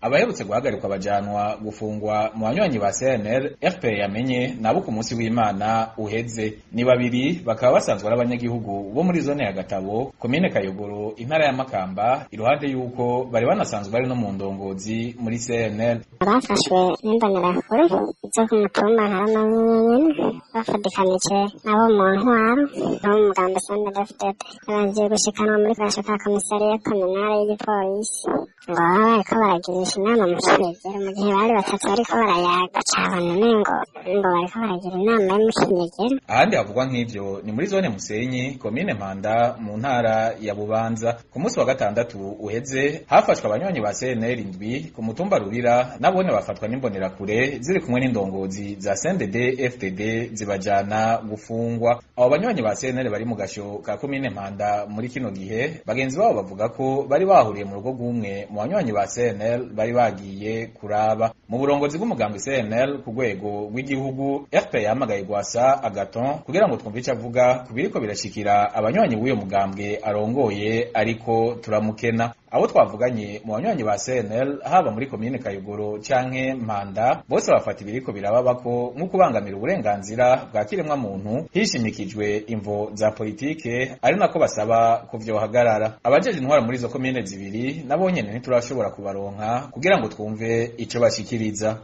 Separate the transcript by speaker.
Speaker 1: Abaherutse guhagarikwa bajanwa gufungwa mu banywanyi ba CNL FPR yamenye nabo ku munsi w'Imana uheze ni babiri, bakaba basanzwe ari abanyagihugu bo muri zone ya Gatabo, komine Kayogoro, intara ya Makamba, iruhande yuko bari banasanzwe bari no mu ndongozi muri CNL.
Speaker 2: Bafashwe n'imbonerakure zo ku mutumba Ntarama nyene, bafadikanije nabo mu ntwaro no mu mugambi CNDD-FDD, bagiye gushikanwa muri kasho ka komisariya kominare y'igipolisi, ngo baba bariko baragirisha inama mu kinyegero. Mu gihe bari batatu bariko barayaga, cabona umengo ngo bariko baragira inama yo mu kinyegero.
Speaker 1: Ahandi havugwa nk'ivyo ni muri zone Musenyi, komine Mpanda, mu ntara ya Bubanza. Ku munsi wa gatandatu uheze hafashwe abanywanyi ba CNL indwi ku mutumba Rubira, nabone bafatwa n'imbonerakure ziri kumwe n'indongozi za CNDD FDD zibajana gufungwa. Abo banywanyi ba CNL bari mu gasho ka komine Mpanda muri kino gihe, bagenzi babo bavuga ko bari bahuriye mu rugo rw'umwe mu banywanyi ba CNL bari bagiye kuraba. Mu burongozi bw'umugambi CNL ku rwego rw'igihugu, RP yahamagaye Rwasa Agaton kugira ngo twumve ico avuga ku biriko birashikira abanywanyi b'uyo mugambwe arongoye, ariko turamukena. Abo twavuganye mu banywanyi ba CNL, haba muri komine Kayogoro canke Mpanda, bose bafata ibiriko birababako nko kubangamira uburenganzira bwa kiremwa muntu hishimikijwe imvo za politike, ari nako basaba ko vyohagarara. Abajeje intwara muri izo komine zibiri nabo nyene ntiturashobora kubaronka kugira ngo twumve ico bashikiriza.